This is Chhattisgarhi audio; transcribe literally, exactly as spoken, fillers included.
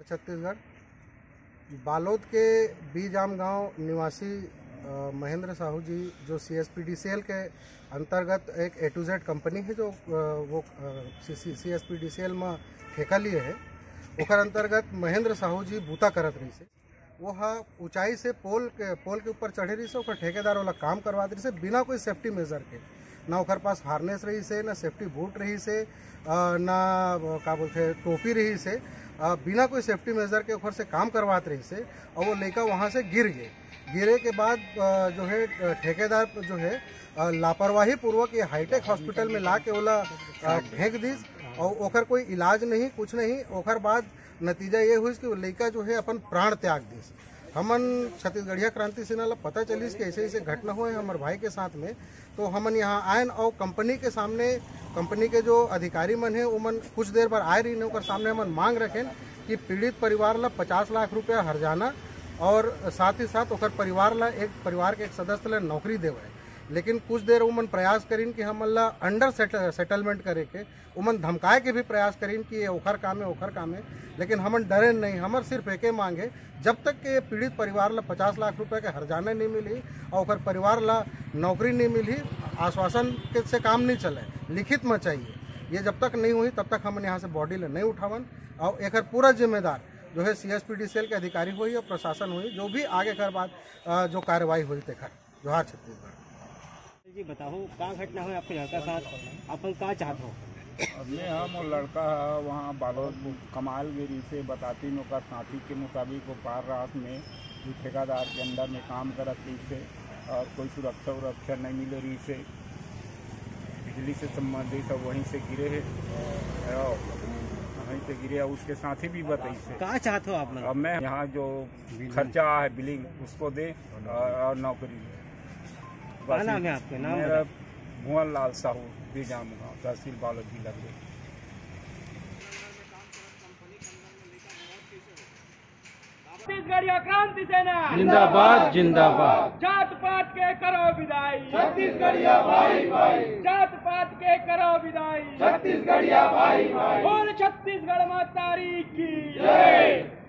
छत्तीसगढ़। बालोद के बीजाम गांव निवासी अ, महेंद्र साहू जी, जो सीएसपीडीसीएल के अंतर्गत एक ए टू जेड कंपनी है, जो अ, वो सीएसपीडीसीएल में ठेका लिए है, ओकर अंतर्गत महेंद्र साहू जी बूता करत रहिसे। वो हा ऊंचाई से पोल के पोल के ऊपर चढ़े रहिसे, ओकर ठेकेदार वाला काम करवात रहिसे बिना कोई सेफ्टी मेजर के। ना ओकर पास हार्नेस रहिसे, ना सेफ्टी बूट रहिसे, अ, ना, अ, का बोलथे, टोपी रहिसे। अ, बिना कोई सेफ्टी मेजर के ओकर से काम करवात रहिसे और वो लइका वहाँ से गिर गए। गिरे के बाद अ, जो है, अ, ठेकेदार जो है, अ, लापरवाही पूर्वक ये हाईटेक हॉस्पिटल में ला के ओला अ, फेंक दिस और ओकर कोई इलाज नहीं, कुछ नहीं। ओकर बाद नतीजा ये हुई कि वो लइका जो है अपन प्राण त्याग दिस। हमन छत्तीसगढ़िया क्रांति सेना ला पता चलिस कि ऐसे ऐसे घटना हुए हमर भाई के साथ में, तो हमन यहाँ आयन और कंपनी के सामने, कंपनी के जो अधिकारी मन है, उमन कुछ देर बर आए रहिन, ओकर सामने हमन मांग रखेन कि पीड़ित परिवार ला पचास लाख रुपया हर्जाना और साथ ही साथ ओकर परिवार ला, एक परिवार के एक सदस्य ला नौकरी देवे। लेकिन कुछ देर उमन प्रयास करिन कि हमन ला अंडर सेट-, सेटलमेंट करे के, उमन धमकाए के भी प्रयास करिन कि ये ओखर काम है, ओखर काम है, लेकिन हमन डरेन नहीं। हमर सिर्फ एके मांग है, जब तक के ये पीड़ित परिवार ला पचास लाख रुपए के हर्जाना नहीं मिली और ओकर परिवार ला नौकरी नहीं मिली, आश्वासन के से काम नहीं चले, लिखित में चाहिए। ये जब तक नहीं हुई, तब तक हमन यहाँ से बॉडी ला नहीं उठावन। और एकर पूरा जिम्मेदार जो है सीएसपीडीसीएल के अधिकारी होई और प्रशासन होई, जो भी आगे कर बाद अ, जो कार्रवाई होई तेकर। जोहार छत्तीसगढ़। जी बताओ, का घटना हुई आपके लड़का साथ, आप का चाहत हो? अब मैं, हम और लड़का है वहाँ बालोद कमाल गिरी से बताती ओकर साथी के मुताबिक वो पार रात में जो ठेकेदार के अंडर में काम करत रही से और कोई सुरक्षा उरक्षा नहीं मिले रही से, बिजली से संबंधित है, वहीं से गिरे है और वहीं से गिरे और उसके साथी भी बताई से। का चाहत हो आप लोग? अब मैं यहाँ जो खर्चा है बिलिंग उसको दे और, और नौकरी। का नाम है आपके? नाम मेरा बताओ। भुवन लाल साहू, बीजाम गांव, तहसील बालोद, जिला बलिया। छत्तीसगढ़िया क्रांति सेना जिंदाबाद, जिंदाबाद। जात पात के करो विदाई, छत्तीसगढ़िया भाई भाई। जात पात के करो विदाई, छत्तीसगढ़िया भाई भाई। बोल छत्तीसगढ़ माता री की जय।